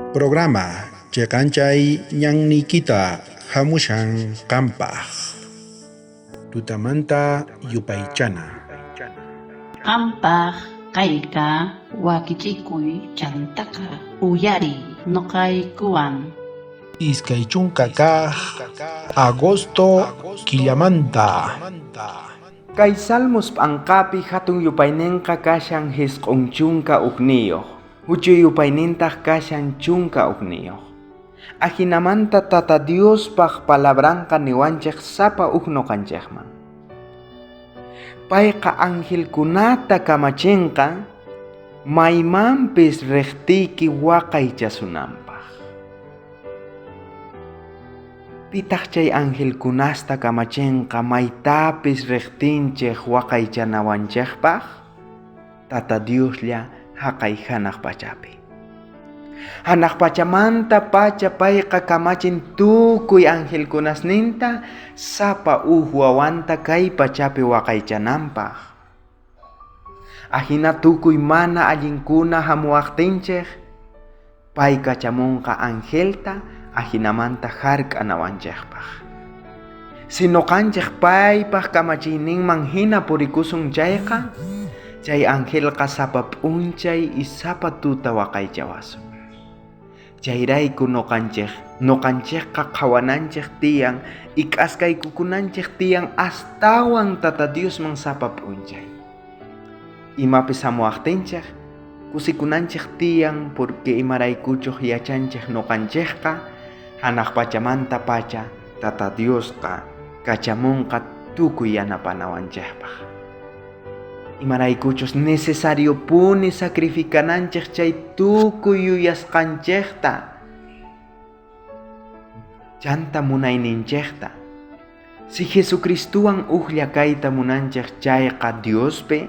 Programa cheqanchay ñanniykita hamushan qampaq. Tutamanta yupaychana. Qampaq kayqa wakichikuy chantaqa uyariy noqaykuwan. 20 kaq agosto killamanta. Kay Salmos p'anqapi hatun yupaynenqa kashan 91, huch'uy yupaynintaq kashan 11. Ajinamanta Tata Diospaj palabranqa niwanchej sapa uj noqanchejman. Payqa angelkunata kamachenqa maymanpis rejtiyki waqaychasunanpaj. Pitaq chay angelkunasta kamachenqa maytapis rejtinchej waqaychanawanchejpaj? Tata Dioslla jaqay janaj pachapi. Janaj pachamanta pacha payqa kamachin tukuy angelkunasninta sapa uj wawanta kay pachapi waqaychananpaj. Ajina tukuy mana allinkuna jamuwajtinchej, pay kachamonqa angelta ajinamanta jark'anawanchejpaj. Si noqanchej paypaj kamachiyninman jina purikusun chayqa, chay angelqa sapa p'unchay y sapa tuta waqaychawasun. Chayrayku noqanchej, noqanchejqa qhawananchej tiyan y k'askaykukunanchej tiyan astawan Tata Diosman sapa p'unchay. Imapis jamuwajtinchej, kusikunanchej tiyan porque imaraykuchoj yachanchej noqanchejqa janaj pachamanta pacha Tata Diosqa kachamonqa tukuy yanapanawanchejpaj. Imaraykuchus necesariopuni sacrificananchej chay tukuy yuyasqanchejta, chanta munayninchejta. Si Jesucristowan ujlla kayta munanchej chayqa Diospi,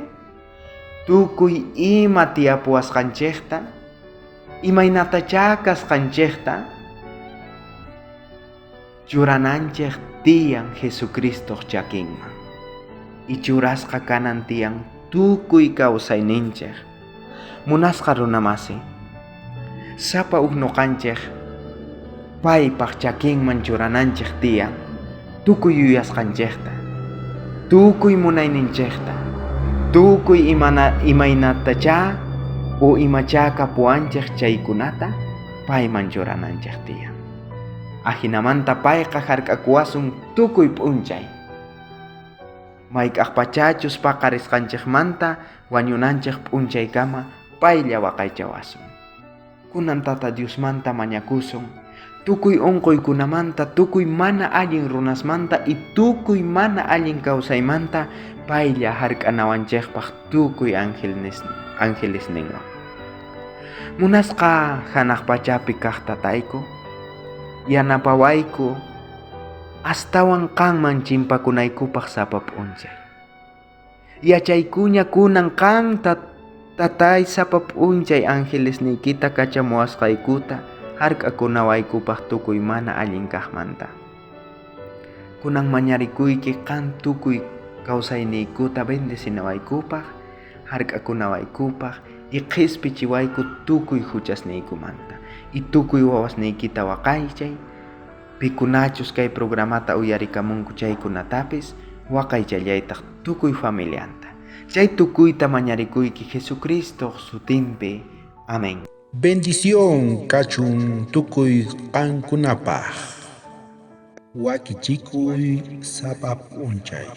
tukuy ima tiyapuwasqanchejta, imaynatachá kasqanchejta, churananchej tiyan Jesucristoj chakinman. Y churasqa kanan tiyan tukuy kawsayninchej. Munasqa runamasi, sapa uj noqanchej paypaj chakinman churananchej tiyan tukuy yuyasqanchejta, tukuy munayninchejta, tukuy imaynatachá o imachá kapuwanchej chaykunata payman churananchej tiyan. Ajinamanta payqa jark'akuwasun tukuy p'unchay. Mayk'aj pachachus paqarisqanchejmanta wañunanchej p'unchaykama paylla waqaychawasun. Kunan Tata Diosmanta mañakusun, tukuy unquykunamanta, tukuy mana allin runasmanta y tukuy mana allin kawsaymanta paylla jark'anawanchejpaj tukuy angelesninwan. Munasqa janaj pachapi kaj Tatayku, yanapawayku astawan qanman chimpakunaykupaj sapa p'unchay. Yachaykuña kunan qan Tatay sapa p'unchay angelesniykita kachamuwasqaykuta jark'akunawaykupaj tukuy mana allin kajmanta. Kunan mañarikuyki qan tukuy kawsayniykuta bendecinawaykupaj, jark'akunawaykupaj y qhispichiwayku tukuy juchasniykumanta. Y tukuy wawasniykita waqaychay, pikunachus kay programata uyarikamunku chaykunatapis waqaychallaytaj tukuy familianta. Chay tukuyta mañarikuyki Jesucristoj sutinpi. Amén. Bendición kachun tukuy qankunapaj. Wakichikuy sapa p'unchay.